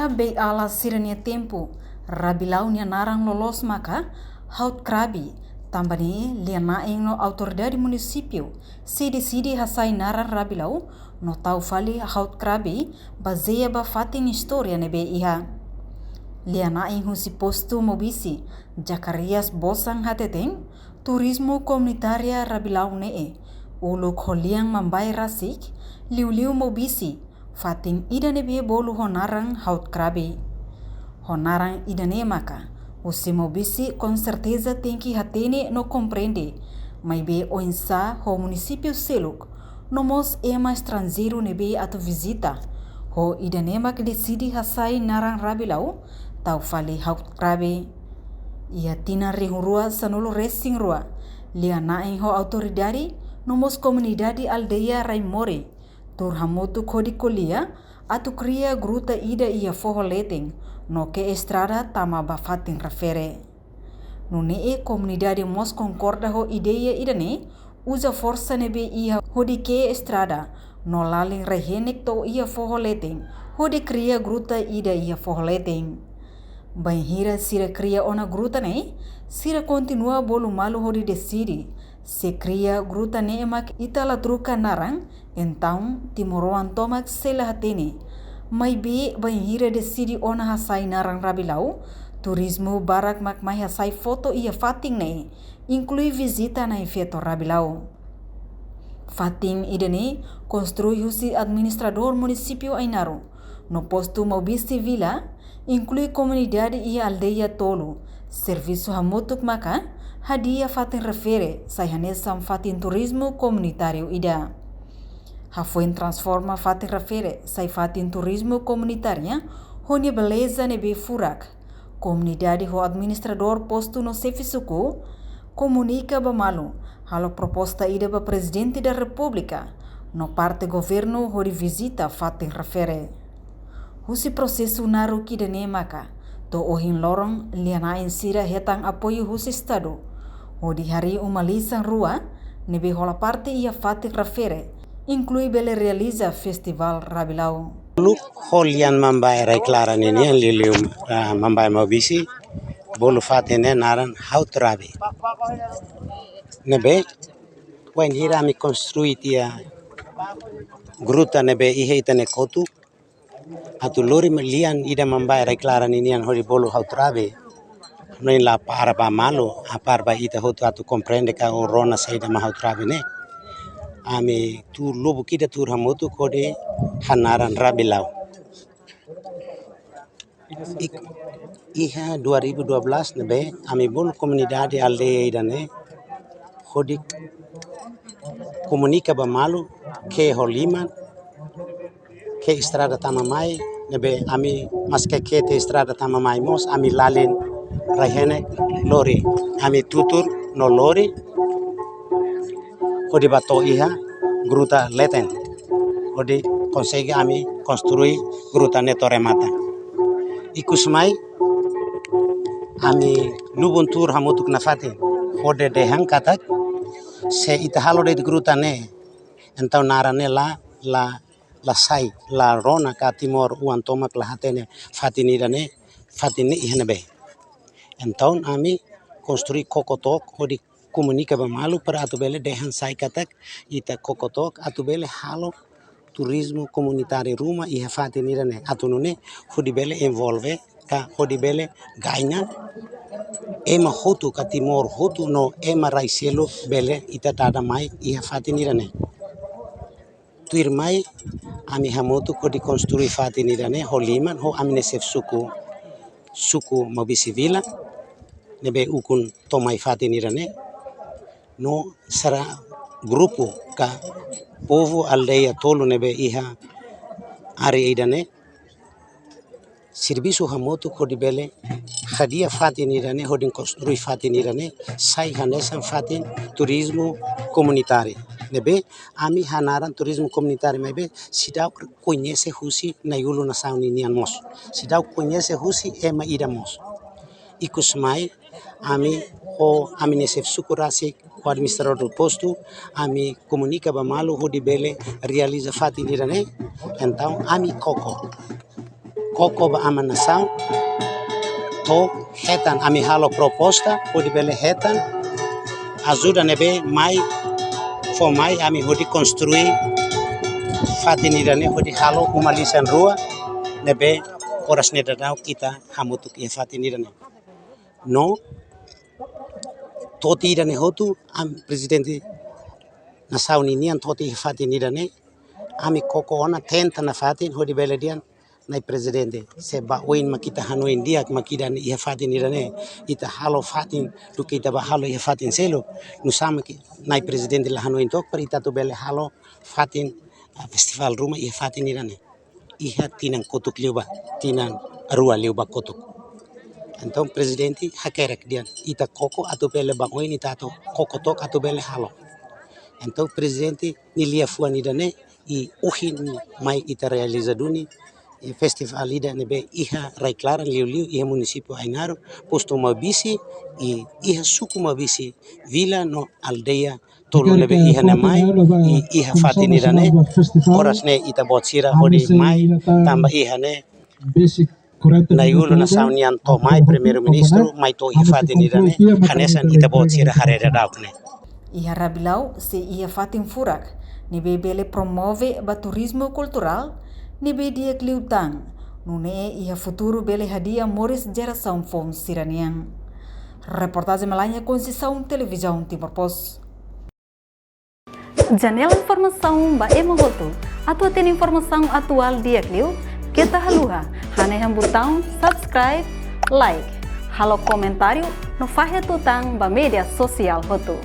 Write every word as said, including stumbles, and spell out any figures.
Beiala sira-nia tempu, Rabilau nia naran loloos maka Haut Krabi, tanba ne'e lia-na'in no autoridade munisípiu sei deside hasai naran Rabilau no tau fali Haut Krabi, bazeia ba fatin istória ne'ebé iha. Lia-na'in husi postu Maubisse, Zacarias Bosan hateten, turizmu komunitária Rabilau ne'e uluk ho lian Mambae rasik, liuliu Maubisse, fatin ida ne'ebé bolu ho naran Haut Krabi. Ho naran ida-ne'e maka, husi Maubisse konserteza tenke hatene no komprende, maibé oinsá ho munisípiu seluk, no mós ema estranjeiru ne'ebé atu vizita, ho ida-ne'e mak deside hasai naran Rabilau, tau fali Haut Krabi. Iha tinan rihun rua sanulu resin rua, lia-na'in ho autoridade, no mós komunidade aldeia Raimori, tuur hamutuk hodi ko'alia, atu kria gruta ida iha foho leten, no ke'e estrada tama ba fatin refere. Nune'e komunidade mós konkorda ho ideia ida-ne'e, uza forsa ne'ebé iha hodi ke'e estrada, no lalin rai-henek to'o iha foho leten, hodi kria gruta ida iha foho leten. Bainhira sira kria ona gruta ne'e, sira kontinua bolu malu hodi deside, se kria gruta ne'e mak ita la troka naran, entaun timoroan tomak sei la hatene. Maibé bainhira deside ona hasai naran Rabilau, turizmu barak mak mai hasai foto iha fatin ne'e, inklui vizita Na'in-Feto Rabilau. Fatin ida-ne'e konstrui husi administradór munisípiu Ainaro, no postu Maubisse Vila, inklui komunidade iha aldeia tolu, servisu hamutuk maka hadi'a fatin refere sai hanesan fatin turizmu komunitáriu ida. Hafoin transforma fatin refere sai fatin turizmu komunitária ho nia beleza ne'ebé furak, komunidade ho administradór postu no xefe suku komunika ba malu, halo proposta ida ba Prezidente da Repúblika, no parte governu hodi vizita fatin refere. Husi prosesu naruk ida-ne'e maka, to'o ohin loron lia-na'in sira hetan apoiu husi Estadu, hodi harii uma lisan rua, ne'ebé hola parte iha fatin refere, inklui bele realiza Festivál Rabilau. Uluk ho lian Mambae rai-klaran ninian liuliu, ah, Mambae Maubisse, bolu fatin ne'e naran Haut Rabi. Ne'ebé, bainhira ami konstrui tiha gruta ne'ebé iha ita-nia kotuk, atu lori ma-, lian ida Mambae rai-klaran ninian hodi bolu Haut Rabi. Ne'e la para ba malu, a para ba ita hotu atu komprende ka o rona saida mak Haut Rabi ne'e. Ami tuur lubuk ida tuur hamutuk hodi hanaran Rabilau. Ik-, iha dua ribu dua belas ne'ebé, ami bolu komunidade aldeia ida-ne'e, hodi komunika ba malu, ke'e ho liman, ke'e estrada tama mai, ne'ebé ami maske ke'e tiha estrada tama mai mós, ami lalin rai-henek lori, ami tutur no lori, hodi bá to'o iha gruta leten, hodi konsege ami konstrui gruta ne'e to'o remata. Ikus mai, ami lubun tuur hamutuk nafatin, hodi dehan katak, se ita halo de'it gruta ne'e, entaun naran ne'e la, la, la sai, la rona ka timoroan tomak la hatene fatin ida-ne'e, fatin ne'e iha ne'ebé. Entaun ami konstrui kokotok hodi komunika ba malu para atu bele dehan sai katak ita kokotok atu bele halo turizmu komunitáriu ruma iha fatin ida-ne'e atu nune'e hodi bele envolve ka hodi bele gaña ema hotu ka Timor hotu no ema rai seluk bele ita dada mai iha fatin ida-ne'e. Tuirmai ami hamutuk hodi konstrui fatin ida-ne'e ho liman ho ami-nia xefe suku, suku Maubisse Vila, ne'ebé ukun to'o mai fatin ida-ne'e, no sira grupu ka povu aldeia tolu ne'ebé iha área ida-ne'e, servisu hamutuk hodi bele hadi'a fatin ida-ne'e, hodi konstrui fatin ida-ne'e sai hanesan fatin turizmu komunitáriu. Ne'ebé ami hanaran turizmu komunitáriu maibé seidauk koñese husi nai-ulun nasaun ninian mós. Seidauk koñese husi ema ida mós. Ikus mai ami ho ami-nia xefe suku rasik ho administradór postu, ami komunika ba malu hodi bele realiza fatin ida-ne'e, entaun ami koko. koko ba aman nasaun, to'o hetan, ami halo proposta hodi bele hetan ajuda ne'ebé mai, fó mai ami hodi konstrui fatin ida-ne'e, hodi halo uma lisan rua ne'ebé oras ne'e daudaun ita hamutuk iha fatin ida-ne'e. No toti ida-ne'e hotu, ami prezidente nasaun ninian toti iha fatin ida-ne'e, ami koko ona tenta nafatin hodi bele dehan: Nai Prezidente, se ba oin mak ita hanoin di'ak mak ida-ne'e iha fatin ida-ne'e, ita halo fatin duké ita bá halo iha fatin seluk, nusá mak Nai Prezidente la hanoin took para ita atu bele halo fatin, ah, festivál ruma iha fatin ida-ne'e? Iha tinan kotuk liubá, tinan rua liubá kotuk. Entaun Prezidente hakerek dehan ita koko atu bele ba oin, ita atu koko took atu bele halo. Entaun Prezidente nia liafuan ida-ne'e, i ohin mai ita realiza duni, i festivál ida ne'ebé iha rai-klaran liuliu iha munisípiu Ainaro, postu Maubisse, i iha suku Maubisse, vila no aldeia tolu ne'ebé iha ne'e mai, i iha fatin ida-ne'e, oras ne'e ita-boot sira hodi mai, tanba iha ne'e Nai Lú nasaun nian to'o mai, Primeiru-Ministru mai to'o iha fatin ida-ne'e, hanesan ita-boot sira haree daudaun ne'e. Iha Rabilau sei iha fatin furak ne'ebé bele promove ba turizmu kulturál ne'ebé di'ak liután, nune'e iha futuru bele hadi'a moris jerasaun foun sira-nian. Reportajen Melania Conceição, Televizaun Timor Post. Janela informasaun ba ema hotu. Atu hatene informasaun atuál di'ak liu, keta haluha hanehan butaun subscribe, like, halo komentáriu no fahe tutan ba média sosiál hotu.